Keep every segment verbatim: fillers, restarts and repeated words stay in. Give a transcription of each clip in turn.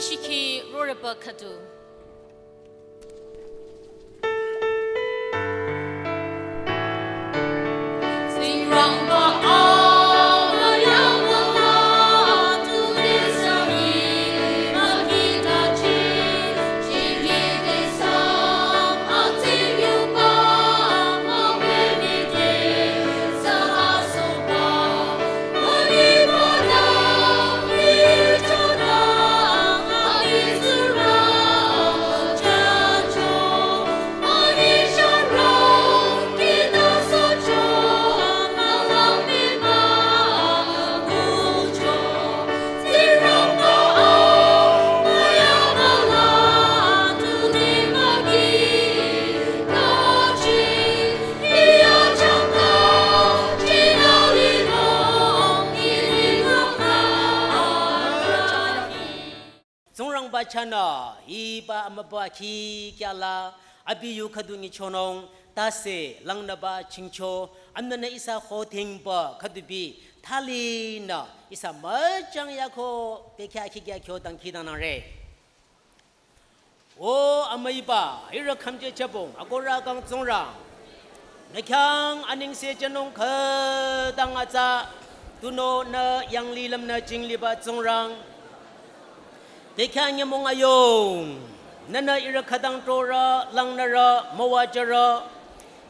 Shikhi roreba khüdu. Tsingrangba chahnü hiba amübü akhi kyala abi yu khüdu nyichonung tase langnüba chingcho, amnünü ihsa khodhingba khüdubi thalinü ihsa müchang yako bekhyah khikya kyo dangkhidangnangre. O amüiba, ihrü khümje chabong, akohro kang Tsingrang. Nü khyang anengse jünung khütang atsa, tunüo nü yanglilüm nü jingliba Tsingrang. Bekhyah nyümong ayung, nünü ihrü khütang trorü, langnürü, müwajürü,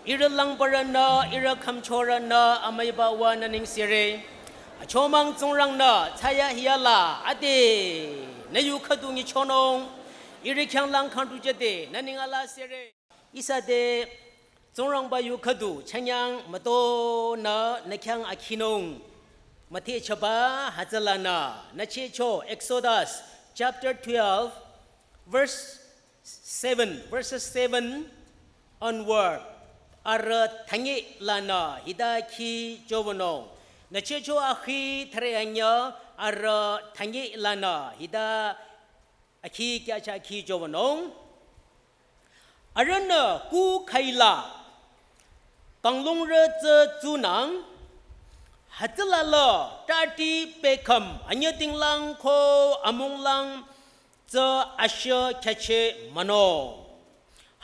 ihrü langbarünü, ihrü khümchorünü, amüiba uwa nü nengsere. Achomang Tsingrangnü, thsayahiya la, ade, nü yu khüdu nyichonung, ihrü khyanglang khangdu jüde, nü neng ala sere. Ihsa te, Tsingrangba yu khüdu, chünyang mütonü, nü khyang akhinung, müthehchaba, hütsülanü, nü chehcho, Exodus chapter twelve, verse seven, verses seven onward, arüh thünye lanü hita khi jowünung. Nü chehcho akhi thüre anyüh arüh thünye lanü hita akhi kyacha khi jowünung. Arühnü ku khaila kanglungrü tsü tsunang, hütsüla la tati pekham anyüdinglang ko amunglang tsü ashü khyacheh münung.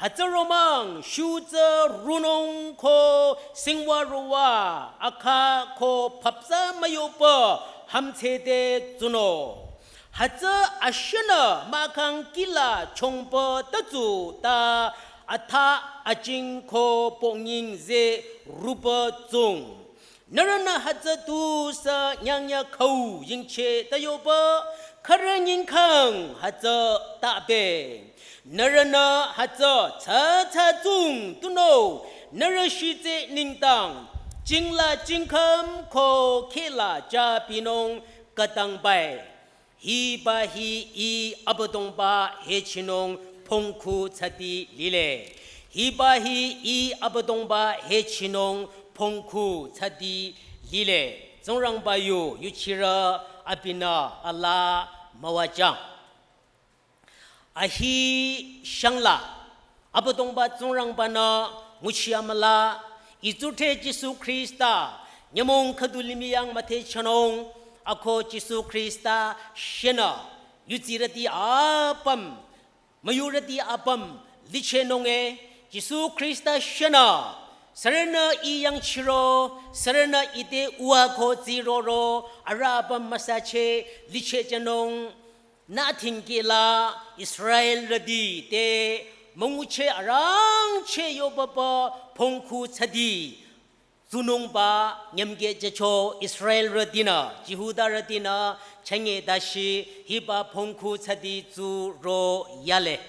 Hütsü romang shu tsü runung ko singwa rowa akha ko phapsa müyopü hümtsede tsunung. Hütsü ashünü mahkhang kihla chongpü tatsu ta atha ajing ko ponging ze rupü tsung. Nührünü hütsü tusü nyangnya khau yingcheh ta yopü, khürü nyingkhang hütsü ta be. Nührünü hütsü tsatsa tsung tunüo, nührü shitse nengdang, jingla jingkham ko khehla ja binung khütang bai. Hiba hi ih Abüdongba hechinung phongkhu thsati lile. Hiba hi ih Abüdongba hechinung phongkhu thsati lile. Tsingrangba yu, yuchirü abinü alaa müwajüng. Ahi shangla, Abüdongba Tsingrangbanü nguchi amüla, itsuthre Jisu Khrista, nyümong khüdu limih yang müthehchonung, ako Jisu Khrista shünü, yudsirüti apüm, müyurüti apüm, lichehnung e, Jisu Khrista shünü, sürünü ih yangchiro, sürünü ite uwa ko tsiroro, arüh apüm müsacheh, lichehjünung, nü thingkila Israelrüti te müngucheh arangcheh yobaba phongkhu thsadi. Tsunungba nyümgehjücho Israelrütinü, Jihudarütinü, chünye dashi hiba phongkhu thsadi tsuro yale.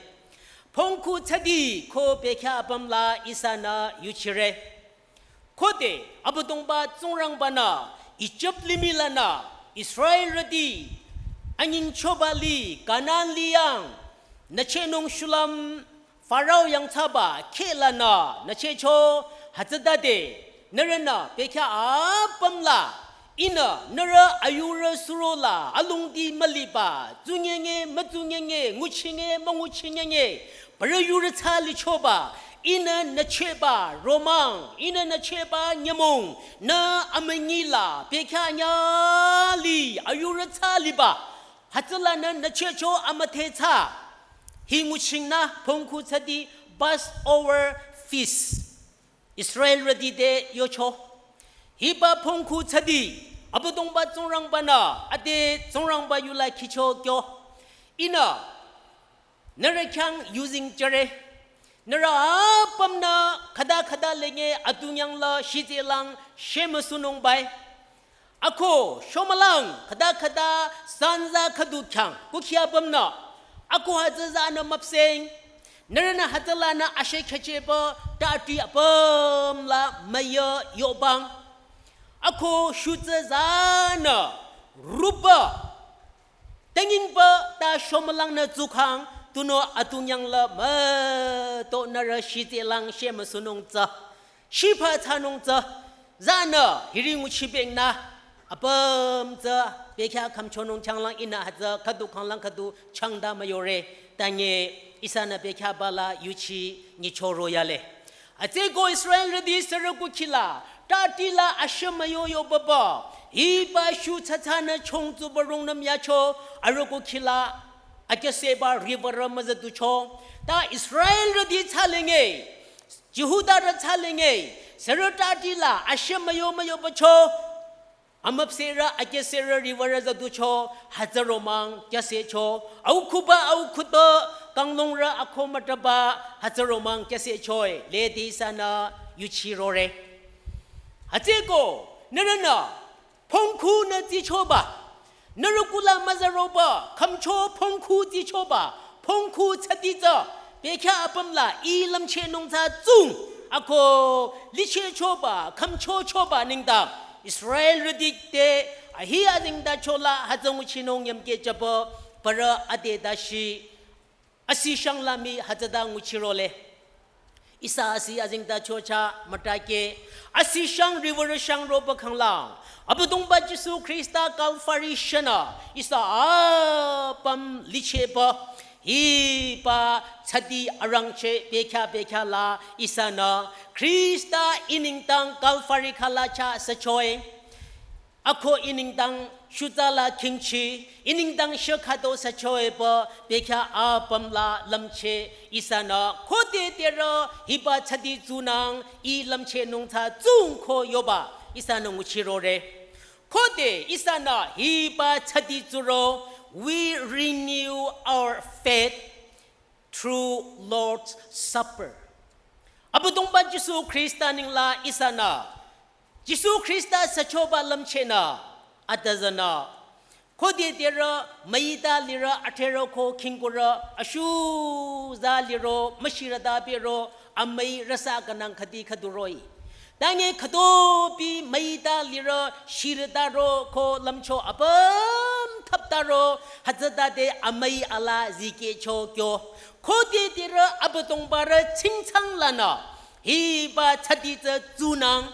Phongkhu thsadi ko bekhyah apümla ihsanü yuchire. Khode Abüdongba Tsingrangbanü Ijip limih lanü Israelrüti anyingchoba li Kanan li yang nüchehnung shulüm Farao yangthsaba kheh lanü nüchehcho hütsütade nührünü bekhyah apümla ihnü nührü ayurü surola alongdi müliba, tsunyenge mütsunyenge, nguchinge münguchinyenge, parü yurü thsa lichoba, ihnü nüchehba romang, ihnü nüchehba nyümong, nü amünyila bekhyah nyüh li ayurü thsa liba, Hütsülanü nüchehcho amüdhe thsa. Hi nguchingnü phongkhu thsadi Passover feast. Israelrüti te yocho. Hiba phongkhu thsadi Abüdongba Tsingrangbanü ade Tsingrangba yula khicho kyo. Ihnü nührü khyang yuzeng jüre. Nührü apümnü khüta khüta lenge atunyang la shitselang shemüsunung bai. Ako shomülang khüta khüta sanza khüdu khyang kukhi apümnü. Ako hütsü zanü müpseng. Nührünü hütsülanü ashe khecheba tati apüm la müyü yobang. Ako shutsü zanü ruba tengingba ta shomülangnü tsukhang tunüo atunyang la müto nührü shitselang shemüsunung tsü. Shipha thsanung tsü. Zanü hiri nguchibengnü. Apüm tsü bekhyah khümchonung changlang ihnü hütsü khüdu khanglang khüdu changda müyore. Tange ihsanü bekhyah bala yuchi nyichoro yale. Hütsüeko Israelrüti sürü kukhi la, tati la ashe müyo yobaba, hiba shu thsatsanü chongtsuba rungnüm yacho, arüh kukhi la, akeseba riwürü müzüducho, ta Israelrüti thsalenge, Jihudarü thsalenge, sürü tati la ashe müyo müyobacho, amüpsehrü, akesührü riwürü züducho, hütsü romang kyüsehcho, aukhuba, aukhuto, kanglungrü, akho mütaba, hütsü romang kyüsehchoe, lede ihsanü yuchirore. Hütsüeko, nührünü, phongkhu nü tsichoba, nührü kula müzüroba, khümcho phongkhu tsichoba, phongkhu thsadi tsü, bekhyah apüm la i lümchehnung tsü tsung, ako lichehchoba, khümchochoba nengdang, Israelrüti te, ahi azengtacho la hütsü nguchinung yamkeh jüba, parü ade dashi, asi shang la mii hütsüta nguchirole. Ihsa asi azengtacho chah mütake, asi shang riwürü shang roba khanglang, Abüdongba Jisu Khrista Kalvari shünü, ihsa apüm lichehba, hiba thsadi arangcheh bekhyah bekhyah la ihsanü, Khrista i nengdang Kalvari khala chah süchoe. Ako i nengdang shutsa la khingchi, i nengdang shekhato süchoeba, bekhyah apüm la lümcheh, ihsanü, khode terü, hiba thsadi tsunang, i lümchehnung tsü tsung ko yoba, ihsanü nguchirore. Khode, ihsanü, hiba thsadi tsuro, we renew our faith through Lord's Supper. Abüdongba Jisu Khrista nengla ihsanü, Jisu Khrista süchoba lümchehnü, atüzünü. Khode terü, müita lirü, athero ko khingkurü, ashuza liro, müshirüta bero, amüi rasa kanang khüdi khüdu roh-i. Tange khütopi müita lirü, shirüta ro ko lümcho apüm thapta ro, hütsütade amüi ala zikehcho kyo. Khode terü Abüdongbarü tsingtsang lanü, hiba thsadi tsü tsunang,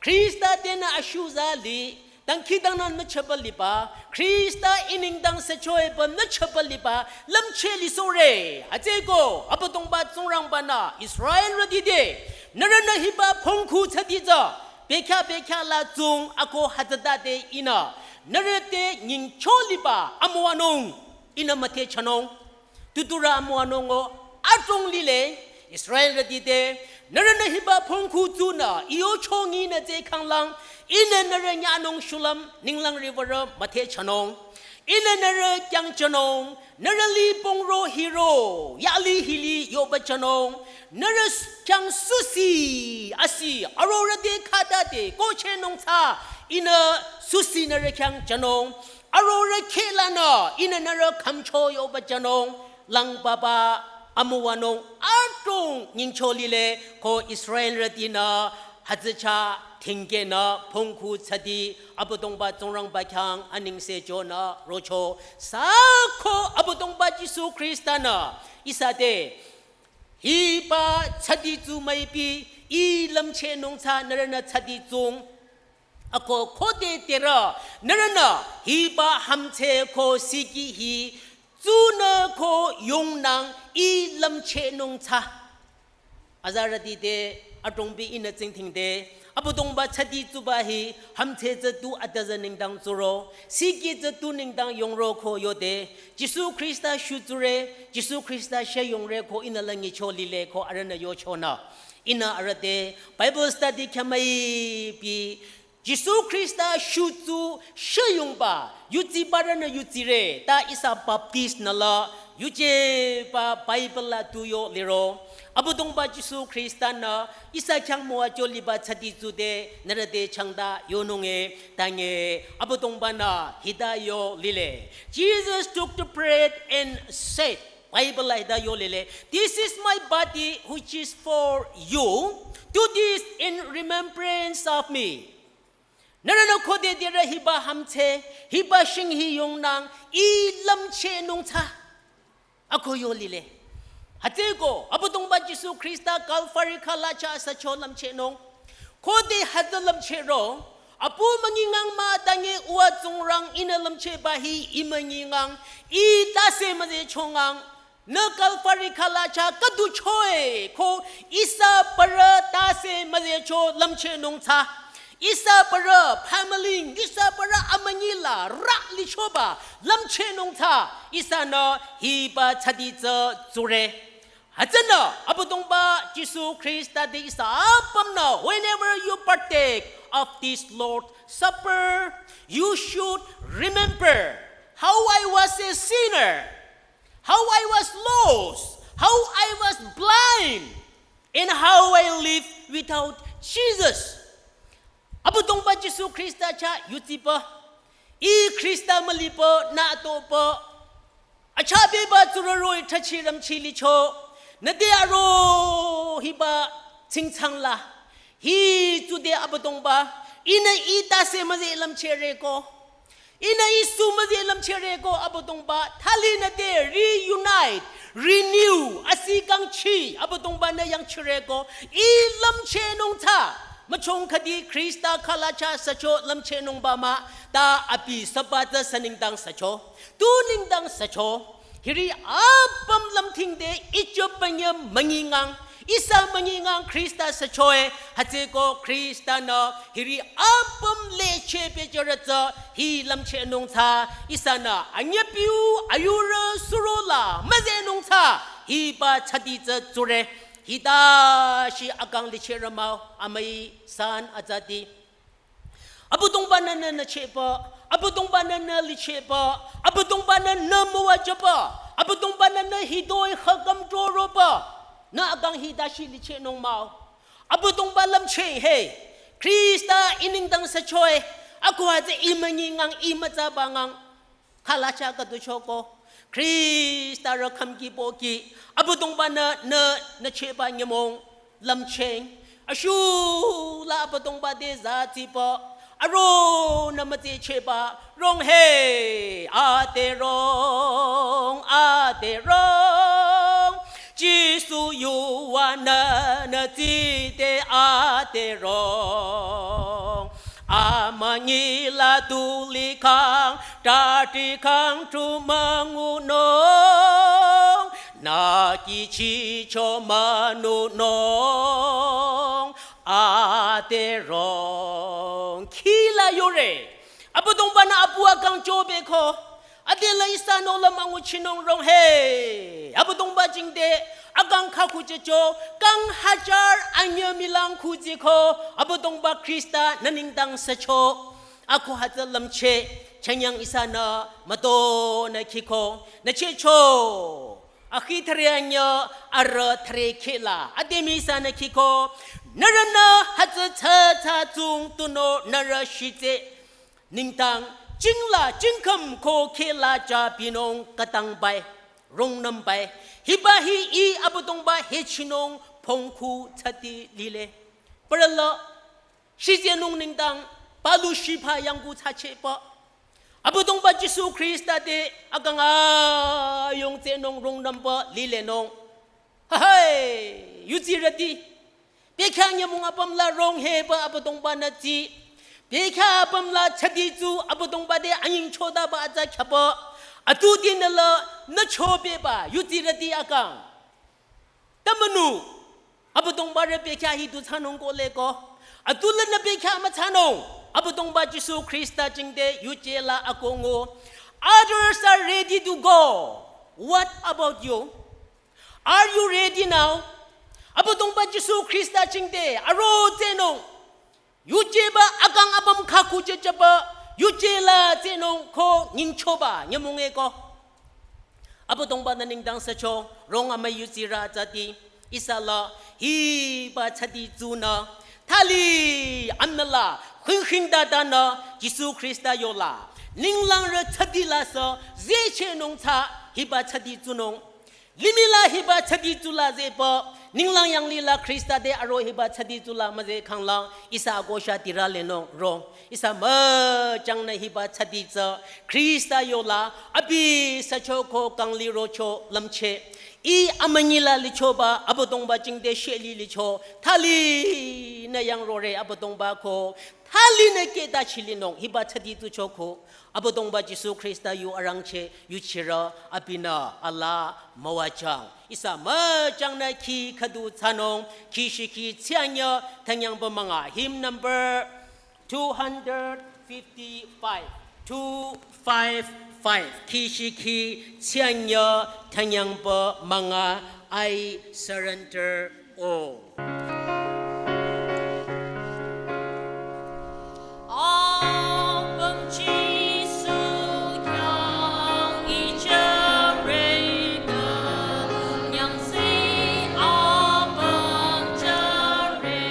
Khrista tenü ashuza li, dangkhidangnang müchaba liba, Khrista i nengdang süchoeba müchaba liba, lümcheh lisohre. Hütsüeko, Abüdongba Tsingrangbanü, Israelrüti te, nührünü hiba phongkhu thsadi tsü, bekhyah bekhyah la tsung ako hütsütade ihnü, nührü te nyingcho liba, amüwanung, ihnü müthehchanung. Tuturü amüwanung o adrong lile, Israelrüti te, nührünü hiba phongkhu tsunü, iyo chongi nü tsü khanglang, ihnü nührü nyanung shulüm, ninglang riwürü müthehchanung. Ihnü nührü kyangchanung, nührü li pongro hiro, yali hili yobachanung, nührü s-, kyang susi, asi, arorüh te khüta te, kochehnung tsü, ihnü susi nührü kyangchanung, arorüh khehlanü, ihnü nührü khümcho yobachanung, lang papa amüwanung adrong nyingcho lile ko Israelrütinü hütsücha thingkehnü phongkhu thsadi Abüdongba Tsingrangba khyang anengse chonü rocho sü ko Abüdongba Jisu Khristanü ihsa te hiba thsadi tsu müipi i lümchehnung tsü nührünü thsadi tsung ako khode terü nührünü hiba hamtse ko siki hi tsunü ko yongnang i lümchehnung tsü. Azarüti te adrongbi ihnü tsingdhingde Abüdongba tsati tsuba hi, hümdhse tsü tu atazü nengdang tsuro, siki tsü tu nengdang yongro ko yode, Jisu Khrista shutsurü, Jisu Khrista sheyongre ko ihnü langicho lile ko arühnü yochonü. Ihnü arüh te Bible study khyamai pi, Jisu Khrista shutsu sheyongba, yutsibarünü yutsire, ta ihsa Baptist nü la, yujeba Bible la tu yo liro. Abüdongba Jisu Khrista nü, ihsa khyang müwajü liba tsati tsude, nührü te changta yonung e, tange, Abüdongba nü, hita yo lile. Jesus took the bread and said, Bible la hita yo lile, "This is my body which is for you. Do this in remembrance of me." Nührünü khode dirü hiba hümdhse, hiba shing hi yongnang, ih lümchehnung tsü. Ako yo lile. Hütsüko, Abüdongba Jisu Khrista Calvary khala chah sücho lümchehnung. Khode hütsü lümchehro, apu müngingang mah tange uwa Tsingrang ihnü lümchehba hi ih müngingang, ih tase müzehchongang, nü Calvary khala chah khüdu choe ko ihsa parü tase müzehcho lümchehnung tsü. Ihsa parü family, ihsa parü amünyi la rah lichoba lümchehnung tsü. Ihsanü hiba tsati tsü tsure. Hütsünü Abüdongba Jisu Khrista te ihsa apümnü, whenever you partake of this Lord's Supper, you should remember how I was a sinner, how I was lost, how I was blind, and how I lived without Jesus. Abüdongba Jisu Khrista chah yutsiba, ih Khrista müliba nü toba, achah beba tsurü roh-i thachi ramchi licho, nüte aro hiba tsingtsang la, hi tsude Abüdongba, ihnü ih tase müzeh lümchehre ko. Ihnü ih sü müzeh lümchehre ko Abüdongba, thali nüte reunite, renew, asi kangchi, Abüdongba nü yangchire ko, ih lümchehnung tsü, müchong khüdi Khrista khala chah sücho lümchehnungba mah, ta abi süba tsü sü nengdang sücho, tu nengdang sücho, hiri apüm lümthingde ijü panye müngingang, ihsa müngingang Khrista süchoe, hütsüko Khrista nü hiri apüm lecheh pehjürü tsü hi lümchehnung tsü, ihsanü anyüpiu ayurü surola müzehnung tsü, hiba tsati tsü tsure, hita shi akang lichehrü mah-o, amüi san azati. Abüdongba nü nü nüchehba, Abüdongba nü nü lichehba, Abüdongba nü nü müwajüba, Abüdongba nü nü hitoi khakam toroba, nü akang hita shi lichehnung mah-o. Abüdongba lümcheh he, Khrista ih nengdang süchoe, ako hütsü ih müngingang ih mütsabangang. Khala chah khüdu choko, Khrista rü khümki pohki, Abüdongba nü, nü, nüchehba nyümong lümcheh. Ashu la Abüdongba te zatsiba, aro nü mütsechehba, rong he, ate rong, ate rong. Jisu yuva nü, nü tsite ate rong. Amünyi la tu likhang, tati khang tu müngunung, nü kihchicho münunung, ate rong. Khila yore, Abüdongba nü apu akang chobeko, adela ihsa nohlüm anguchinung rong he. Abüdongba jingte, akang khakhuchicho, kang hajar anyü milang khuchiko, Abüdongba Khrista nü nengdang sücho. Ako hütsü lümcheh, chanyang ihsanü, mütonü khiko, nüchehcho. Akhi thüre anyü, arüh thüre khehla, ademi ihsanü khiko, nührünü hütsü tsü tsü tsung tunüo nührü shitse. Nengdang, jingla, jingkhüm ko khehla ja binung khütang bai, rungnüm bai. Hiba hi ih Abüdongba hechinung pongkhu tsati lile. Parüla, shitsenung nengdang, palu shipa yangku tsachehba. Abüdongba Jisu Khrista te akang ayung tsenung rungnümba lilenung. Hahai, yutsirüti. Bekhyah nyümong apüm la rong heba Abüdongba nü tsi. Bekhyah apüm la tsati tsu Abüdongba te anying chodaba atsa khyaba. Atuti nü la nü chobeba yutsirüti akang. Tümünü, Abüdongba rü bekhyah hi tu thsanung kohleko. Atulanü bekhyah müthsanung. Abüdongba Jisu Khrista jingte yuje la akongo. Others are ready to go. What about you? Are you ready now? Abüdongba Jisu Khrista jingte aro tsehnung. Yujeba akang apüm khakhu jejeba yuje la tsehnung ko nyingchoba nyümong-e ko. Abüdongba-nü nengdang sücho, rong amüi yudsirü atsati, ihsa la hiba tsadi tsunü, thali amnü la, khingkhing dadanü, Jisu Khrista yola, ninglangrü tsadi la sü, zechehnung tsü, hiba tsadi tsunung. Limih la hiba tsadi tsula zehpü, ninglang yanglih la Khrista te aro hiba tsadi tsula müzeh khanglang, ihsa akosha tirü lenung ro. Ihsa müchangnü hiba tsadi tsü, Khrista yola, abi sücho ko kangli rocho lümcheh. Ih amünyi la lichoba, Abüdongba jingte sheli licho, thalinü yangrore Abüdongba ko, thalinü keta chilinung, hiba tsadi tsucho ko. Abüdongba Jisu Khrista yu arangcheh, yuchirü, abinü, alaa, müwajüng. Ihsa müchangnü khi khüdu thsanung, khi shikhi tsianyü, thanyangba münga. Hymn number two hundred fifty-five. Two five five. Khi shikhi tsianyü, thanyangba münga. I surrender all. Apüm Jisu khyang ijüre künyangseh apüm jüre.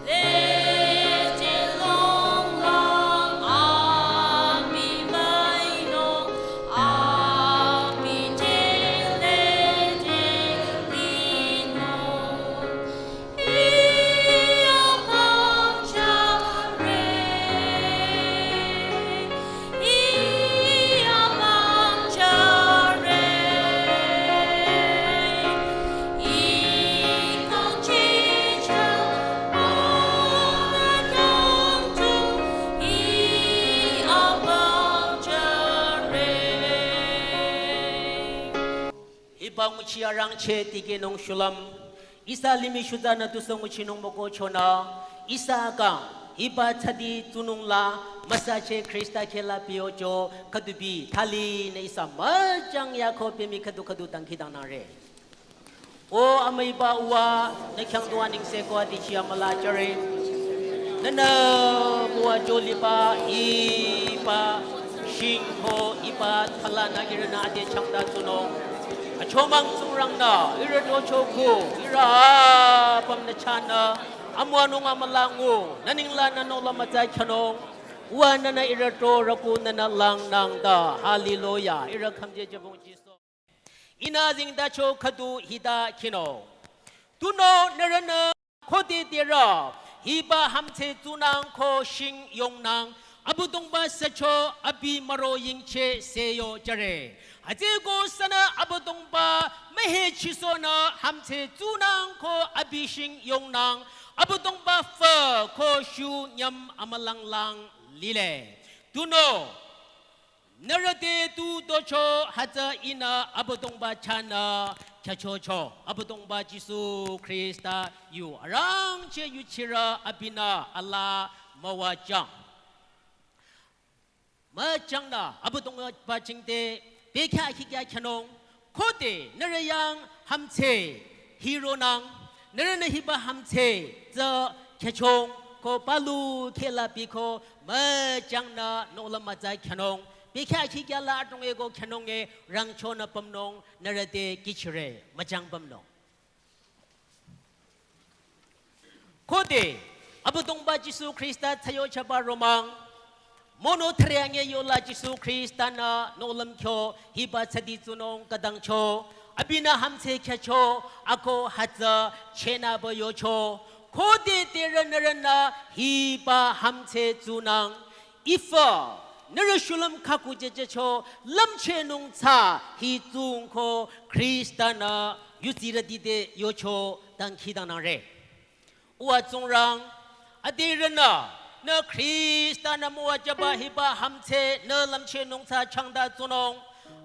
Lede longlang abi müinung, abi te lede linung. Hiba nguchi arangcheh tikehnung shulüm. Ihsa limih shutsanü tusü nguchinung mükohchonü. Ihsa kang. Hiba tsadi tsunung la. Müsacheh Khrista kheh la pehyocho. Khüdubi. Thalinü ihsa müchang yako pehmi khüdu khüdu dangkhidangnangre. O amüiba Uwa, nü khyang dua nengse ko adichi amüla jüre. Nünü müwajü liba hiba shing ko hiba thalanü ihrünü ade changta tsunung. Achomang Tsingrangnü, ihrü tocho ko, ihrü apümnü chahnü, amüwanung amülangu, nü nenglanü nohlüm mütsa khyünung. Uwa nünü ihrü to rüku nünü langnang ta, hallelujah, ihrü khümje jübong Jisu. Ihnü azengtacho khüdu hita khinung. Tunüo nührünü khode derü hiba hümdhse tsunang ko shing yongnang Abüdongba sücho abi müro yingcheh seyo jüre. Hütsüeko sünü Abüdongba mühechisonü hümdhse tsunang ko abi shing yongnang Abüdongba fü ko shu nyüm amülanglang lile. Tunüo nührü te tu tocho hütsü ihnü Abüdongba chahnü khyüchocho. Abüdongba Jisu Khrista yu arangcheh yuchirü abinü alaa müwajüng. Müchangnü Abüdongba jingte bekhyah khikhyah khyünung. Khode nührü yang hümdhse hironang, nührünü hiba hümdhse tsü khyüchong ko palu kheh la piko müchangnü nohlüm mütsa khyünung. Bekhyah khikhyah la adrong eko khyünung e rangchonü pümnung nührü te kihchire müchang pümnung. Khode, Abüdongba Jisu Khrista thsayochaba romang, mono thüreange yola Jisu Khrista-nü nohlüm kyo hiba tsadi tsunung khütangcho, abinü hümdhse khyücho, ako hütsü chehnüba yocho, khode terü nührünü hiba hümdhse tsunung, ifa, nührü shulüm khaku jejücho, lümchehnung tsü hi tsung ko Khrista-nü yudsirüti te yocho dangkhidangnangre. Uwa Tsingrang, adirünü, nü Khrista-nü müwajüba hiba hümdhse nü lümchehnung tsü changta tsunung.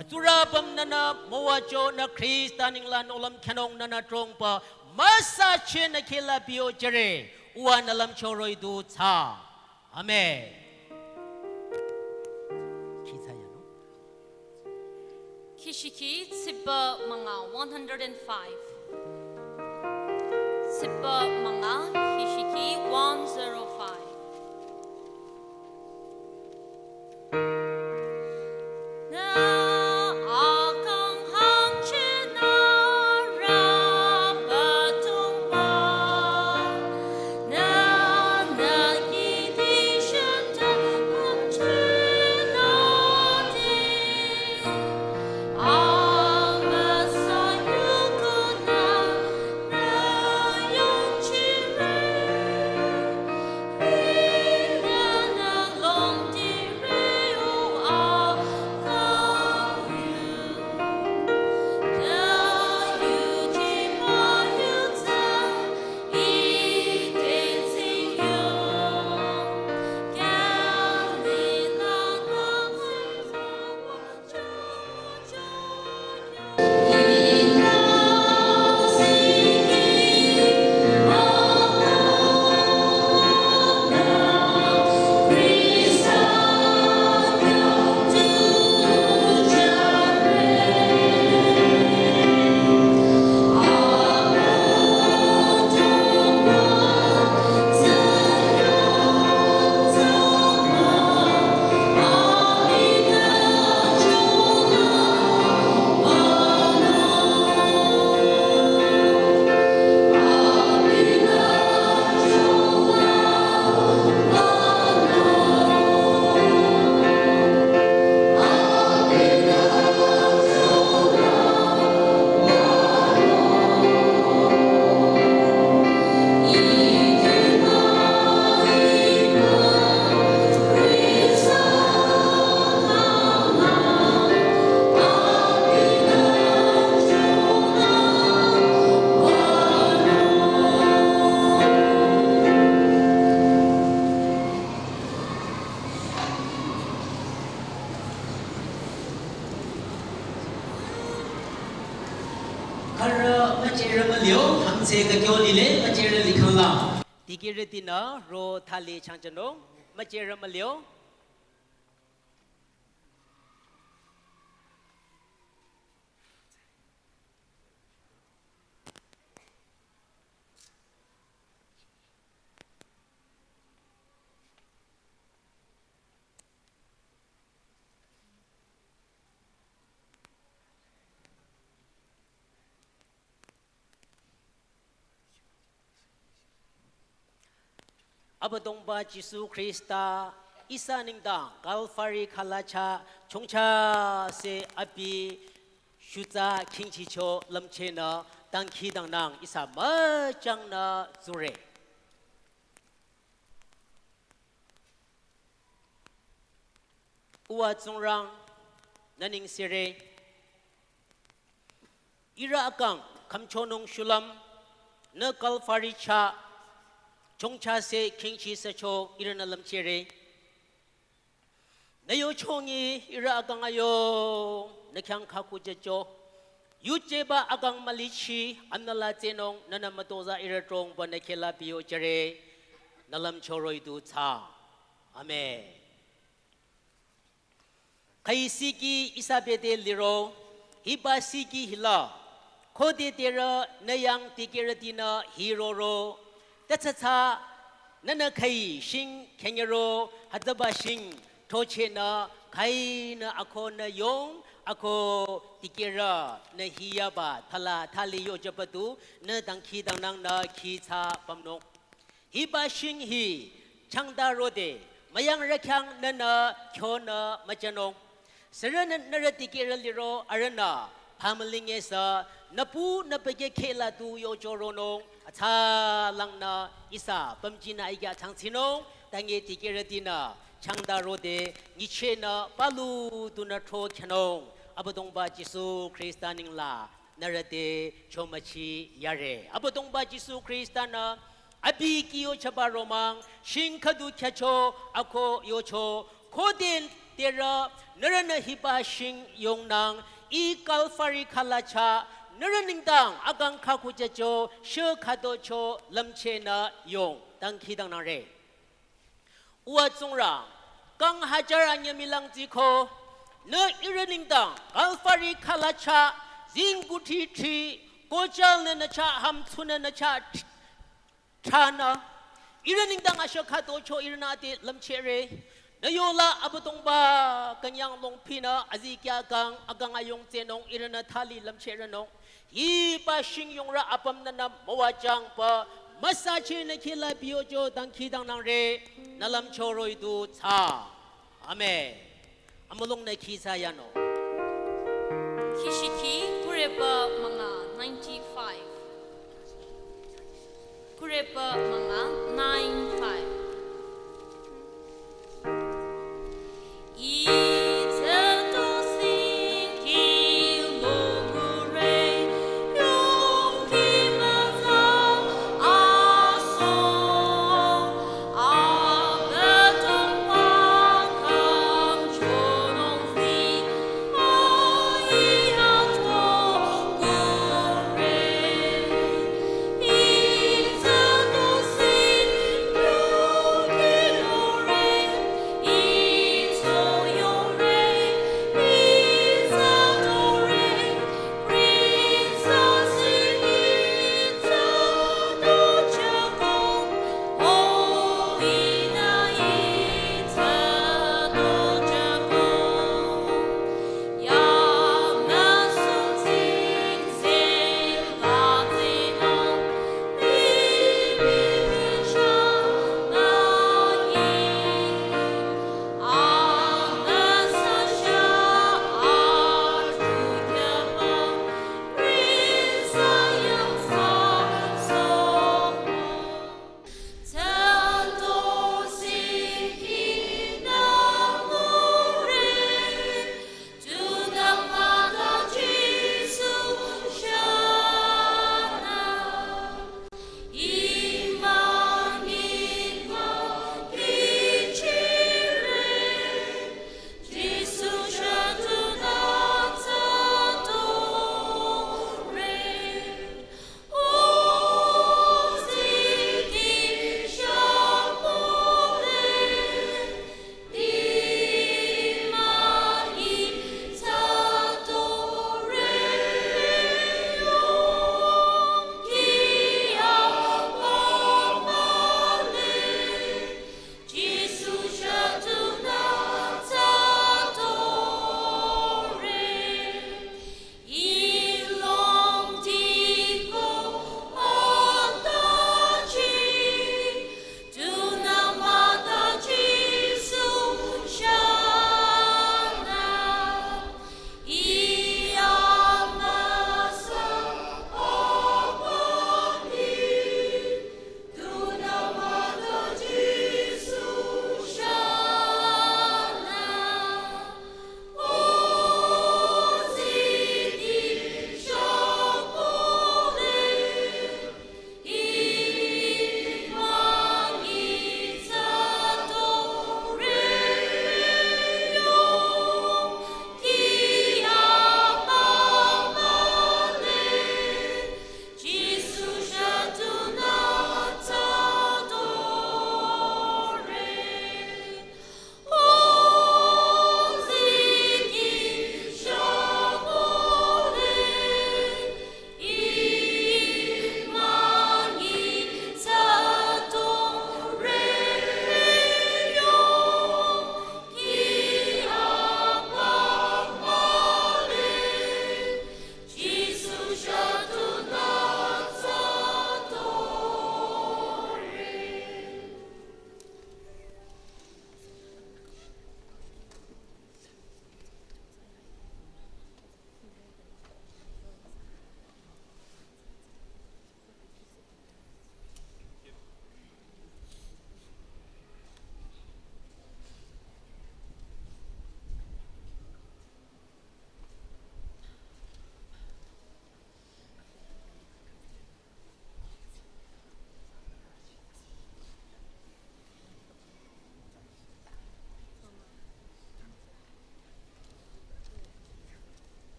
Atsurü apüm nünü müwajü nü Khrista nengla nohlüm khyünung nünü trongpü, müsachehnü kheh la pehyo jüre. Uwa nü lümcho roh-i du thsa. Amen. Khi thsa yanung. Kishiki tsiba manga, one hundred and five. Tsiba manga, kishiki one zero five. Khürü mücherü mülio, hangse kakyo lile, mücherü likhangla. Dikehrütinü ro thali changchano, mücherü mülio. Abüdongba Jisu Khrista ihsa nengdang Kalvari khalacha chongcha se abi shutsa khingchicho lümchehnü dangkhidangnang ihsa müchangnü zure. Uwa Tsingrang, nü nengsere, ihrü akang khümchonung shulüm, nü Kalvari chah chongcha se khingchi sücho ihrünü lümchehre. Nü yochongi ihrü akang ayo, nü khyang khakhujecho. Yujeba akang mülichi, anüla tsehnung, nünü mütozah ihrü dhrongba nü khehla biyo jüre, nü lümcho roh-i du thsa. Amen. Khüi siki ihsa bete liro, hiba siki hila, khode terü nü yang dikehrütinü hiroro, tatsatsa nünü khüi shing khünyero, hütsüba shing throchehnü, khüinü ako nü yong, ako dikehrünü hiyaba thala thali yojüba du, nü dangkhidangnangnü khitsa pümnung. Hiba shing hi changda rode, müyangrü khyang nünü khyonü müjünung. Sürünü nührü dikehrü liro arühnü, phamülinge sü, nüpu nüpeke khehla du yocho ronung, atsa langnü ihsa pümjinü ikya changchinung, tange dikehrütinü, changda rode, nyichehnü palu dunü thro khyünung, Abüdongba Jisu Khrista nengla, nührü te chomüchi yare. Abüdongba Jisu Khrista-nü abi kih yochaba romang, shing khüdu khyücho, ako yocho, khode terü, nührünü hiba shing yongnang, ih Kalvari khalacha, nührü nengdang, akang khakhujücho, shü khadocho, lümchehnü yong. Dangkhidangnangre. Uwa Tsingrang, kang hajar anyüh mülang tsiko, nü ihrü nengdang Kalvari khalacha, zingkuthri thri, kojal nü nü chah, hamtsunü nü chah, thanü, ihrü nengdang asho khatocho ihrünü ade lümchehre. Nü yola Abüdongba künyang longpinü azikyah kang akang ayong tsehnung ihrünü thali lümchehrenung. Hiba shingyongrü apümnü nü müwajüngba, müsachehnü khila biyojo dangkhidangnangre, nü lümcho roh-i du thsa. Amen. Amülungnü khisa yanung. Kishiki kureba münga ninety-five. Kureba münga nine five.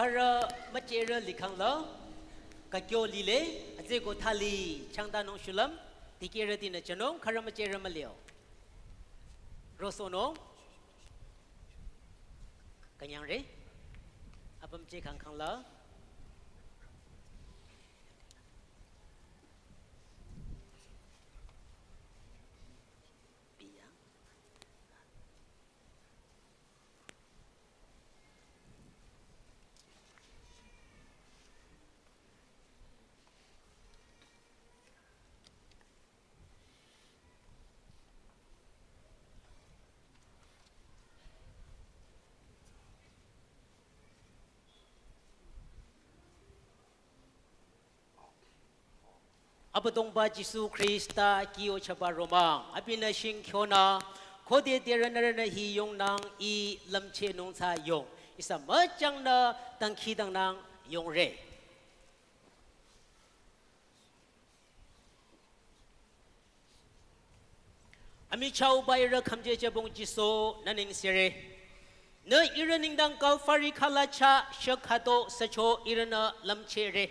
Khürü mücherü likhang la, kakyo lile, atsü ko thali changdanung shulüm. Dikehrütinü jünung khürü mücherü mülio. Rosohnung. Künyangre. Apüm che khangkhang la. Biya. Abüdongba Jisu Khrista kyo chaba romang, abinü shing kyonü, khode derünürünü hi yongnang ih lümchehnung tsü yong, ihsa müchangnü dangkhidangnang yongre. Amichahba ihrü khümjejübong Jisu nü nengsere. Nü ihrü nengdang Kalvari khüla chah shükhüto sücho ihrünü lümchehre.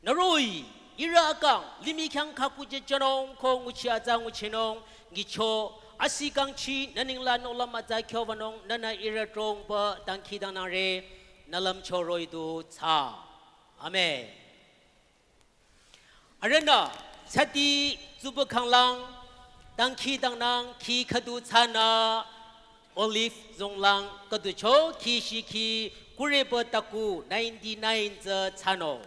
Nü roh-i ihrü akang limih khyang khakujejünung ko nguchi atsa nguchinung nyicho asi kangchi nü nengla nohlüm atsa kyobanung nünü ihrü dhrongba dangkhidangnangre, nü lümcho roh-i du thsa. Amen. Arühnü tsüti tsuba khanglang dangkhidangnang khi khüdu thsanü Olive zonglang khüducho khi shikhi kureba taku ninety-nine tsü thsanung.